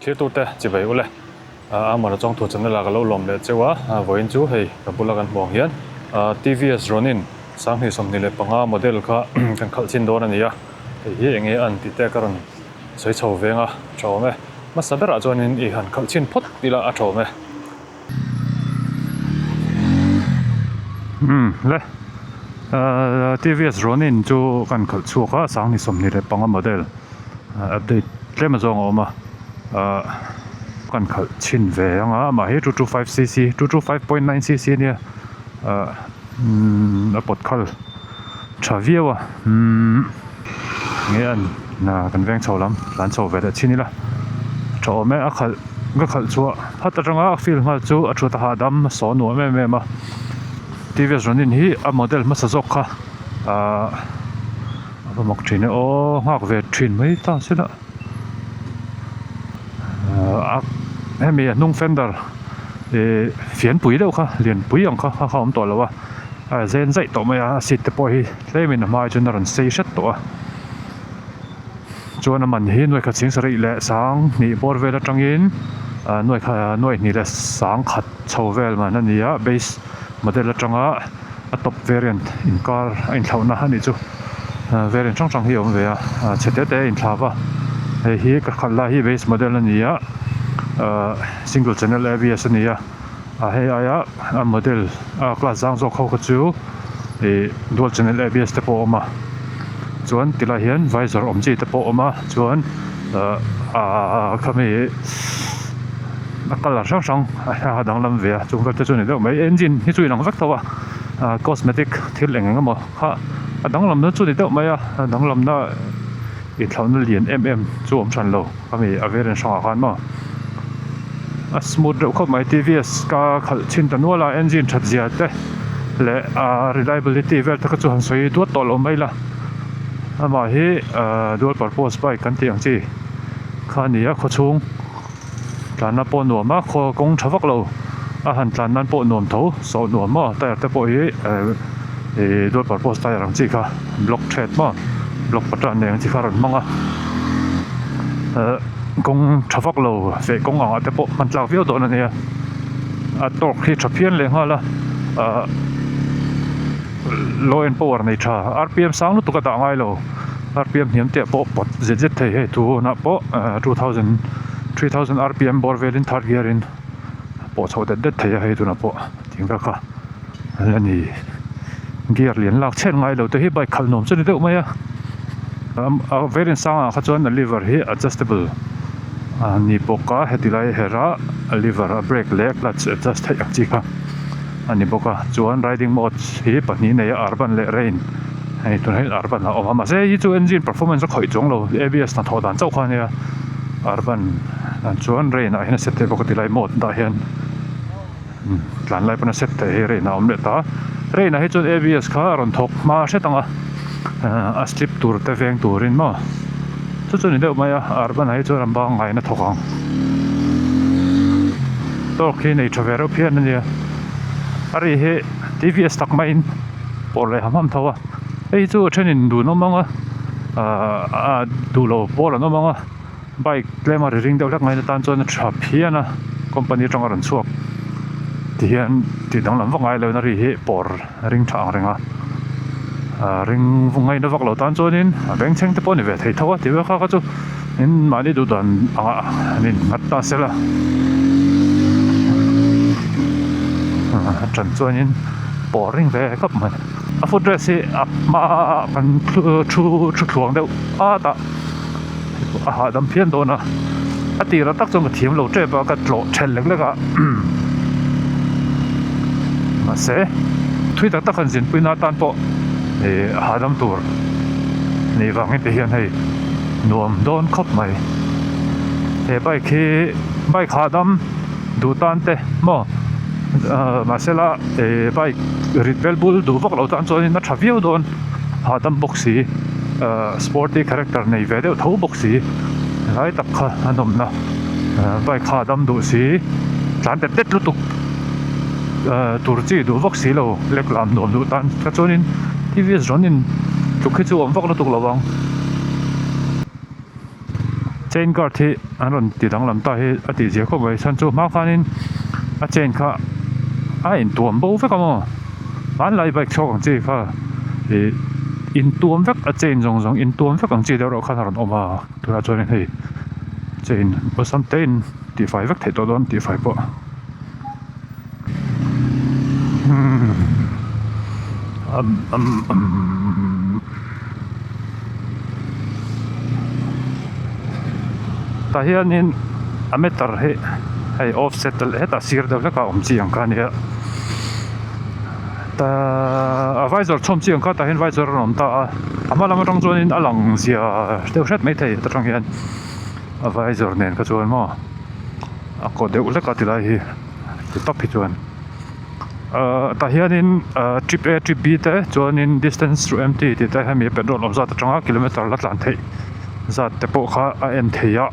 Thlir turte chibai ule Amara chawngthu channel ah ka lo lawm leh cheu a, vawiin chu hei ka bula kan hmuh ang hian TVS Ronin 2025 model kha kan khalh chin dawn a ni a, hei hi enge an tih te ka rawn sawi chho veng a tha awm e. Hmasa berah chuanin i han khalh chin phawt ila a tha awm e. Umm le TVS Ronin chu kan khalh chhuak a 2025 model. Update tlem a zawng a awm a ahh kan khalh chhin ve ang a amah hi 225 cc 225.9 cc ania ahh umm a pawt khal tha viau a umm nge an kan veng chho lam tlan chho ve leh chhin ila tha awm e a khalh ka khalh chhuah phat atanga a feel nghal chu a thut a hahdam a saw nuam em em a tvs Ronin hi a model hmasa zawk kha ahh. A va mak thin e aw nghak ve thin mai ta se la a hemi a hnung fender ih fianpui deuh kha lianpui ang kha kha awm tawh lo a a zen zaih tawh mai a a seat te pawh hi tlemin a hma chuan a rawn sei hret tawh a chuan a man hi nuai khat chhing sarih leh sang hnih bawr vel atangin nuai kha nuai hnih leh sang khat chho vel man a ni a base model atanga. A top variant inkar a inthlauhna a nih chu variant hrang hrang hi a awm ve a chhe te te a inthlau a hei hi ka khalh lai hi base model a ni a ahh single channel abs a ni a a hei aia a model a class zang zawk ho kha chu ih dual channel abs te pawh a awm a chuan tilai hian visor awm chi te pawh a awm a chuan ahh khami a colour hrang hrang a danglam ve a chung vel te chu a ni deuh mai engine hi chu inang vek tho a ah cosmetic thil eng eng emaw kha a danglam na chu a ni deuh mai a a danglam na inthlauhna lian em em chu a awm hran lo khami a variant hrangah khan maw a smooth deuh khawp mai tvs ka khalh chhin ta nual a engine that zia te leh a reliability vel te kha chu han sawi duat tawh lo mai la amah hi ah dual purpose bike kan tih ang chi kha a ni a khawchhung. Tlanna pawh nuam a khaw kawng tha vak lo a han tlan nan pawh nuam tho sawh nuam maw tyre te pawh hi ehh dual purpose tyre ang chi kha block thread maw block pattern nei ang chi kha a rawn hmang a ehh kawng tha vak lo feh kawng ang ah te pawh hman tlak viau dawn a nia a torque hi tha phian leh nghal a ahh low end power nei tha rpm sang lutuk a dah ngai lo. Rpm hniam te pawh pawt zet zet thei hei tunah pawh 2000 3000 rpm bawr velin third gear in pawh chhoh det det thei a hei tunah pawh tih vel kha a ni gear lian lak chhen ngai lo te hi bike khalh nuam chu a ni deuh mai a a variant sangah kha chuan a lever hi adjustable a ni bawk a heti lai herh a a lever a brake leh clutch adjust theih ang chi kha. a ni bawk a chuan riding mode hi pahnih nei a urban leh rain hei tunah hian urban a awm a mahse hei hi chu engine performance a khawih chuang lo abs hnathawh dan chauh kha a nia urban ah chuan rain ah hian a set theih bawk a tilai mode ah hian tlan lai pawn a set theih hei rain ah a awm leh ta rain ah hi chuan abs kha a rawn thawk hma hret ang a a slip tur te veng turin maw chu chu a ni deuh mai a urban ah hi chuan an bangaiin a thawk ang. Torque hi nei tha ve reuh phian a nia a ri hi tvs tak maiin pawh leh ham ham tho a hei chu a thenin dun awm ang a ahh a duh lo pawl an awm ang a bike tlem a ri ring deuh hlek mai na tan chuan a tha phian a company atanga rawn chhuak ti hian tih danglam vak ngai lo in a ri hi pawr ring tha ang reng a ah ring ngaina vak lo tan chuanin a bengchheng te pawh a ni ve thei tho a tih vel kha kha chu in mahni duh dan angah an in nghat ta sela a tan chuanin pawh ring ve khawp mai a foot rest hi a hma kan thu thu thluang deuh at a a hahdam phian dawn a a tirah tak chuan ka thiam lo tep a ka tlawh then lek lek a mahse thui tak tak han zinpui na atan pawh ih a hahdam tur nih vangin te hian hei nuam dawn khawp mai he bike hi bike hahdam duh tan te maw ah mahsela ih bike rit vel bul duh vak loh tan chuanin a tha viau dawn hahdam bawk si ah sporty character nei ve deuh tho bawk si helai tak kha a nawmna ah bike hahdam duh si tlan tet tet lutuk ah tur chi duh vak si lo lek lam nuam duh tan kha chuanin tvs rawn in tluk hi chu a awm vak lutuk lo ang. Chain guard hi an rawn ti danglam ta hi a tih zia khawp mai chhan chu hma khanin a chain kha a intuam bo vek a maw hmanlai bike chhuak ang chi kha ih intuam vek a chain zawng zawng intuam vek ang chi deuh reuh khan a rawn awm a tunah chuanin hei chain awlsam te in tihfai vek theih tawh dawn tihfai pawh. Tah hianin a meter hi hei offset hetah sir deuh hlekah a awm chi ang kha a nia a visor chhawm chi ang kha tah hian visor a rawn awm ta a a hma lam atang chuanin a lang zia deuh hret maithei heta tang hian a visor nen kha chuan maw. A kaw deuh hlek a tilai hi ti tawp hi chuan ahh tah hianin ahh trip a trip b te chuanin distance to empty tih te hemi petrol awm zat atanga kilometer la tlan theih zat te pawh kha a en thei a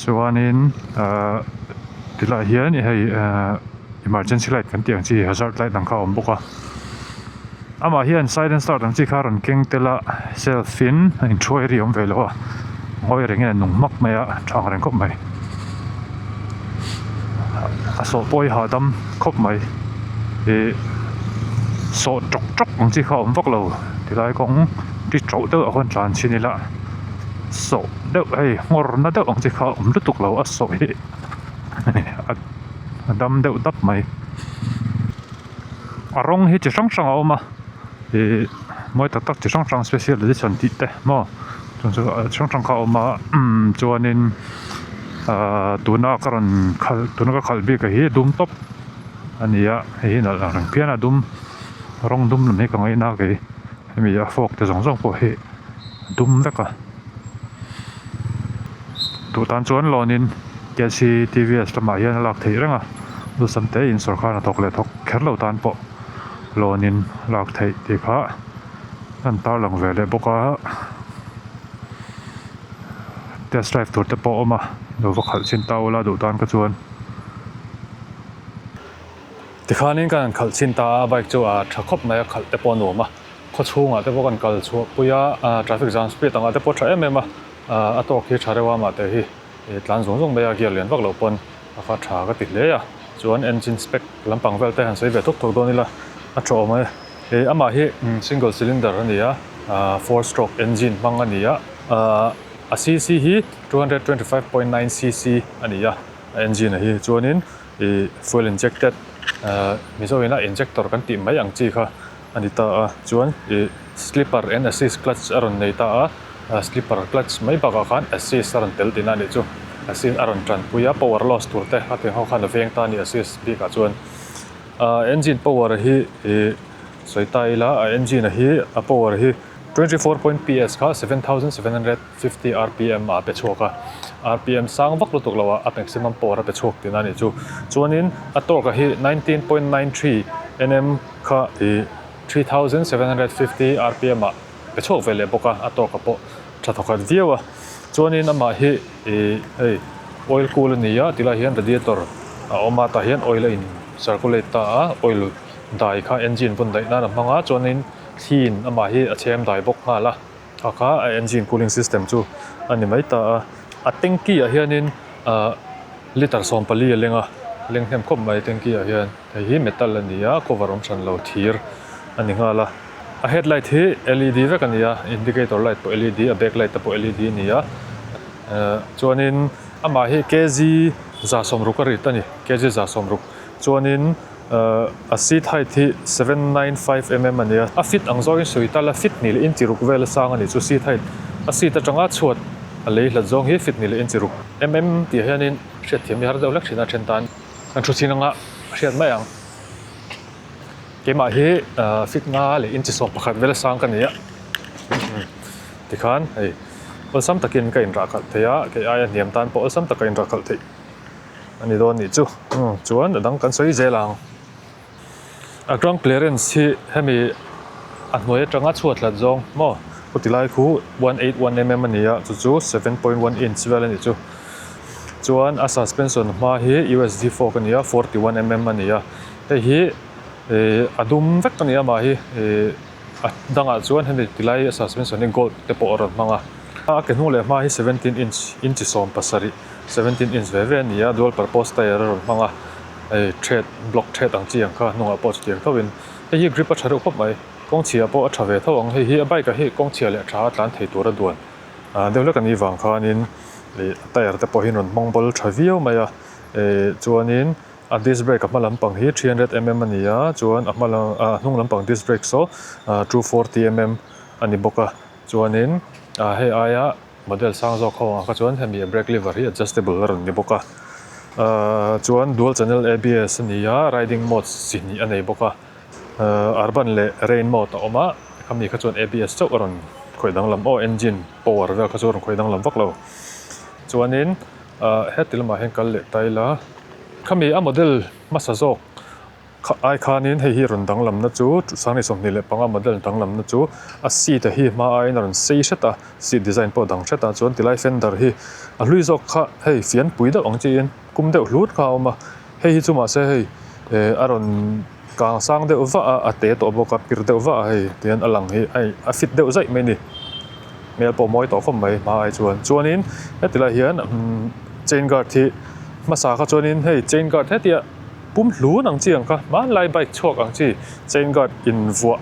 chuanin ahh tilai hian hei ahh emergency light kan tih ang chi hazard light ang kha a awm bawk a amah hian silent start ang chi kha a rawn keng tel a self in a inhruai ri a awm ve lo a ngawi rengin a nung hmak mai a tha ang reng khawp mai a sawh pawh hi hahdam khawp mai ih sawh tawk tawk ang chi kha a awm vak lo tilai kawng ti tauh deuh ah khawn tlan chhin ila sawh deuh hei nghawr na deuh ang chi kha a awm lutuk lo a sawh hi a dam deuh dap mai. A rawng hi chi hrang hrang a awm a ihh mawi tak tak chi hrang hrang special edition tih te maw chung chu chi hrang hrang kha a awm a umm chuanin ahh tuna ka rawn khalh tuna ka khalh bik a hi dum tawp a ni a hei hi nalh ang reng phian a dum rawng dum lam hi ka ngaina kei hemi a fork te zawng zawng pawh hi a dum vek a duh tan chuan lawn in K C T V S lamah hian a lak theih reng a lusam te in sawrkar hnathawk leh thawk kher lo tan pawh lawn in lak theih tih kha an tarlang ve leh bawk a test drive tur te pawh a awm a lo va khalh chin ta ula duh tan kha chuan. Tikhanin kan han khalh chin ta a bike chu a tha khawp mai a khalh te pawh a nuam a. Khaw chhungah te pawh kan kal chhuah pui a, ah traffic jam speed angah te pawh a tha em em a, ah a tawk hi tha reuh a mahte hi tlan zung zung mai a gear lian vak loh pawn a kha tha ka ti hle a, chuan engine spec lampang vel te han sawi ve thuk thuk dawn ila a tha awm e. Ih amah hi single cylinder a ni a, ah four stroke engine hmang a ni a, ah a cc hi 225.9 cc a ni a a engine a hi chuanin ih fuel injected ah mizo ina injector kan tih mai ang chi kha. A ni ta a, chuan ih slipper and assist clutch a rawn nei ta a, slipper clutch mai bakah khan assist a rawn tel tihna a nih chu, assist a rawn tanpui a, power loss tur te a tih ho khan a veng ta a ni assist bikah chuan. Ahh engine power hi ih sawi ta ila a engine hi a power hi 24 point PS kha 7750 rpm ah a pe chhuak a, rpm sang vak lutuk lo ah a maximum power a pe chhuak tihna a nih chu, chuanin a torque hi 19.93 nm. Kha i 3750 rpm ah pe chhuak ve leh bawk a, a tawk a pawh tha thawkhat viau a. Chuanin amah hi i hei oil cool a ni a tilai hian radiator a awm a tah hian oil a in circulate ta a, oil dai kha engine vawn daih nan a hmang a, chuanin thliin amah hi a chhem dai bawk nghal a, kha kha a engine cooling system chu a ni mai ta a. A tanky ah hianin ah litre 14 a leng a, leng hnem khawp mai tanky ah hian. Hei hi metal a ni a cover awm hran lo thir a ni nghal a a headlight hi led vek a ni a indicator light pawh led a back light te pawh led a ni a ehh chuanin amah hi kg 160 a rit a ni kg 160 chuanin ehh a seat height hi 795 mm a ni a a fit ang zawngin sawi ta la fit hnih leh inchi ruk vel a sang a ni chu seat height a seat atanga chhuat a lei hlat zawng hi fit hnih leh inchi ruk mm tih hianin hriatthiam hi har deuh hlek thin a then tan. Kan thu chin anga hriat mai ang. Keimah hi fit nga leh inchi 11 vel sang ka ni a. Tikhan hei awlsam takin ka inrah khalh thei a, kei aia hniam tan pawh awlsam taka inrah khalh theih a ni dawn nih chu. Chuan a dang kan sawi zel ang. A ground clearance hi hemi a hnuai atanga chhuat hlat zawng maw khuti lai khu 181 mm a ni a chu chu 7.1 inch vel a nih chu chuan a suspension hma hi usd fork a ni a 41 mm a ni a hei hi ih a dum vek a ni a mah hi ih a dangah chuan hemi tilai a suspension hi gold te pawh a rawn hmang a. A ke hnung leh hma hi 17 inch inchi 17 17 inch ve ve a ni a dual purpose tyre a rawn hmang a hei thread block thread ang chi ang kha hnungah pawh chutiang tho in hei hi grip a tha reuh khawp mai kawng chhia pawh a tha ve tho ang hei hi a bike ah hi kawng chhia leh tha a tlan thei tur a duan ah deuh hlek a nih vang khanin ih a tyre te pawh hi an rawn hmang bawl tha viau mai a ih chuanin a disc brake a hma lampang hi 300 mm a ni a chuan a hma lam ah a hnung lampang disc brake saw ah 240 mm a ni bawk a chuanin ah hei aia model sang zawk ho ang kha chuan hemi a brake lever hi adjustable a rawn ni bawk a ahh chuan dual channel A_B_S a ni a riding mode chi hnih a nei bawk a ahh urban leh rain mode a awm a khami kha chuan A_B_S chauh a rawn khawih danglam aw engine power vel kha chu a rawn khawih danglam vak lo chuanin ahh heti lamah hian kal leh ta ila khami a model hmasa zawk ai khanin hei hi rawn danglamna chu sanghnih 25 model danglamna chu a seat a hi hma aiin a rawn sei hret a seat design pawh a dang hret a chuan tilai fender hi a hlui zawk kha hei fian pui deuh ang chiin kum deuh hlut kha a awm a hei hi chu mahse hei eh a rawn kang sang deuh vah a a te tawh bawk a pir deuh vah a hei tihian a lang hi a a fit deuh zaih mai a ni hmel pawh mawi tawh khawp mai hma ai chuan chuanin heti lai hian chain guard hi hmasa kha chuanin hei chain guard hetia. Pum hlun ang chi ang kha hmanlai bike chhuak ang chi chain guard invuah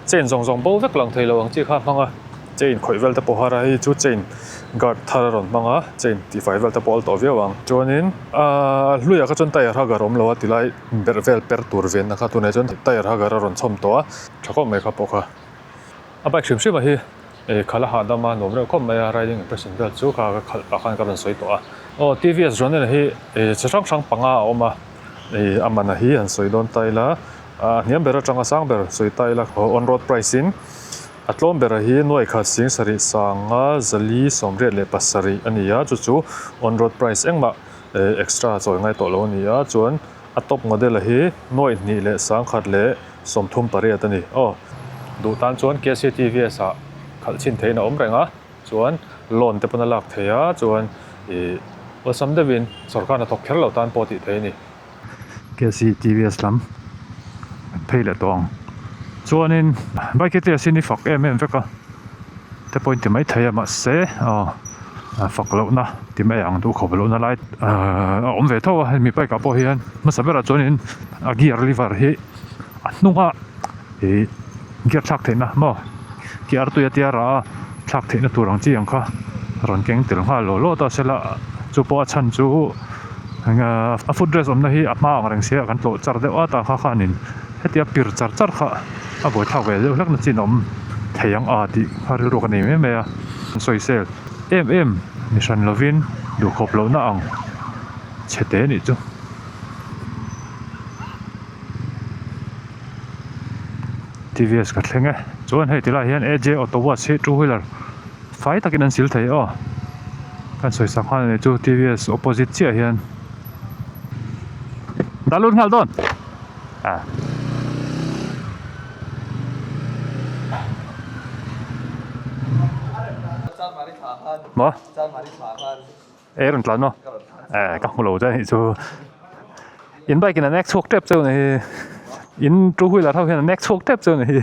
chain zawng zawng bo vek lang thei lo ang chi kha a hmang a chain khawih vel te pawh har a hei chu chain guard thar a rawn hmang a chain tihfai vel te pawh a la tawh viau ang chuanin ahh hluiah kha chuan tyre hugger a awm lo a tilai berh vel per tur venna kha tunah chuan tyre hugger a rawn chhawm tawh a tha khawp mai kha pawh kha a bike hrim hrim ah hi. Ih khalh a hahdam a nuam reuh khawp mai a riding impression vel chu kha ka khalh pah khan ka rawn sawi tawh a aw T_V_S Ronin hi ih chi hrang hrang panga a awm a ih a man a hi han sawi dawn ta ila ah hniam ber atanga sang ber sawi ta ila aw on road price in a tlawm ber a hi nuai khat sing sarih sanga zali sawmriat leh pasarih a ni a chu chu on road price engmah ih extra chawi ngai tawh lo a ni a chuan a top model a hi nuai hnih leh sangkhat leh 38 a ni aw. Duh tan chuan KCTVS ah khalh chhin theihin a awm reng a, chuan loan te pawn a lak thei a, chuan ih awlsam deuhin sawrkar hnathawk kher lo tan pawh tih theih a ni. KCTVS lam an phei leh tawh ang. Chuanin bike hi tlem sin i fak em em vek a, te pawhin ti mai thei a mahse aw fak lohna ti mai ang duh khawp lohna lai ahh a awm ve tho a, hemi bike ah pawh hian hmasa berah chuanin a gear lever hi a hnunga ih gear thlak theihna maw ki artui a tia rah a thlak theihna tur ang chi ang kha rawn keng tel nghal law law ta sela chu pawh a chhan chu a foot rest awmna hi a hma ang reng sia kan tlawh char deuh at a kha khanin hetia pir char char kha a buaithlak ve deuh hlek na chin a awm thei ang a tih kha rilru ka nei mai mai a sawisel em em ni hran lovin duhkhawp lohna ang chhe te nih chu. TVS ka thleng e chuan hei tilai hian AJ auto wash hi two wheeler fai takin an sil thei aw kan sawi sak nghal a ni chu TVS opposite chiah hian dah lut nghal dawn ah. Maw e rawn tlan maw eh ka hmu lo che anih chu in bike in a nek chhuak tep cheu a ni hi in two wheeler ho hian a nek chhuak tep cheu a ni hi.